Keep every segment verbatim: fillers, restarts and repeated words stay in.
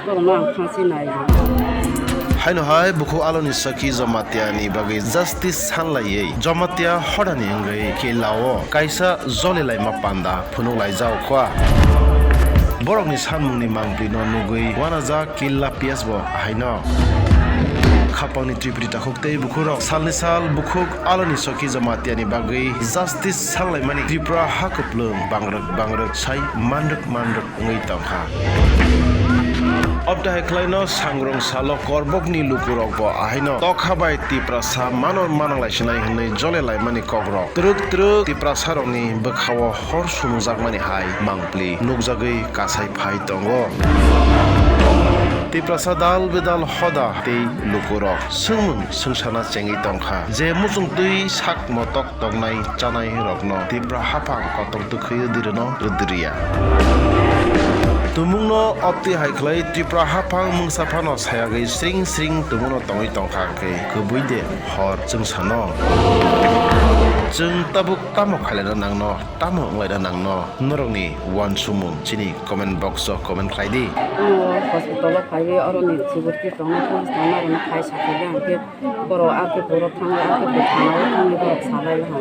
Borokno ang phansi nai. Haino hai bukhuk Aloni Saki Jamatia ni bagwi justice sanlaiwi Jamatia hodani wngwi Killa o kaisa jolilaima panda phunuk laijak kha. Borokni sanmungni mangpli no nugwi wanajak Killa P S bo haino. Khapangni Tripuri takhuk tei bukhurok salni sal bukhuk Aloni Saki Jamatia ni bagwi justice sanlaimani Tripura ha kwplwng bangrwk bangrwk sai manrwk manrwk wngwi tongkha. Obtwi hai khlaino sangrong salo korbokni lukurokbo ahaino tokha bai Tiprasa manor manang laisinai hwnwi jole laimani kokrok twrwk twrwk Tiprasarokni bwkhao hor sumungjakmani hai mangpli nukjagwi kasai phai tongo. Tiprasa dal bedal hoda tei lukurok swngmung swngsana chengwi tongkha je muchungtwi sak motok tongnai chanai rokno Tipra haphang kotor twkhwi rwdi rwno rwdi rwya. Tumungno opti hai khlai Tipra haphang mungsa phano sayagwi sring sring tumungno tongwi tongkha hwnkhe kwbui de hor chwng sano. Chwng tabuk tamo khailana nangno, tamo wnglaina nangno, norokni uansukmung chini comment box o comment khlai di. Ano hospital o phaiwi oroni security tongnai, police tongnai rokno khai sakha hwnkhe. Borok akhe borok thangwi, akhe bo thana o thangwi borok salai ha.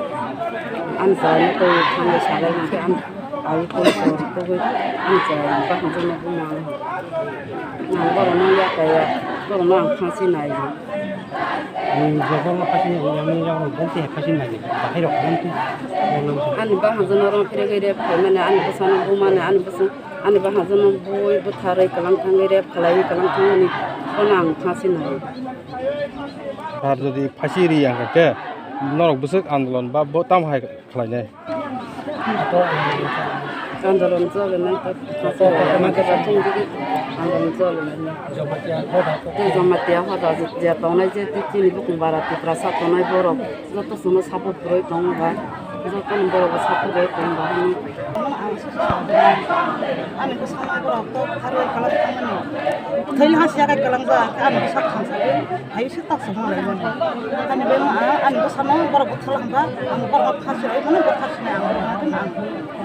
Ani chayani twi thangwi salai ha khe ani ai police rok tugwi ani chayani bahai jano buma ha. Ang borokno yakaya, borokno ang phansi nai. Ang jotono phansi nai, ang jotono bonti hai phansi nai, bahai rok bonti. Ani bahai jano rong phirigwi rep khaimani, ani bwsano bumani, ani bwsa, ani bahai jano bui bwtharwi kwlang thangwi rep khlaiwi kwlang thangmani, bono ang phansi nai. Ar jodi phasi ri ya hwnkhe norok bwswk andolon ba bo tamo hai khlainai? Andolon choli nai ta, andolon choli nai. Tei Jamatia hoda je tongnai je tei chini bukung bara Tiprasa tongnai borok joto chwngno support kwrwi tongo ba, joto ni borok bo support kwrwi tongo ba. Ani bwskango borok to tharwi kwlang thangmani. Thwili hasiya khe kwlangjak, ani bwsa thansagwi hai se tak se hwnlaimani. Ani bai ma, ani bwsano borok bwtharla hwnba, ang borokno thasi rwmani, bo thasi nai ang, ang.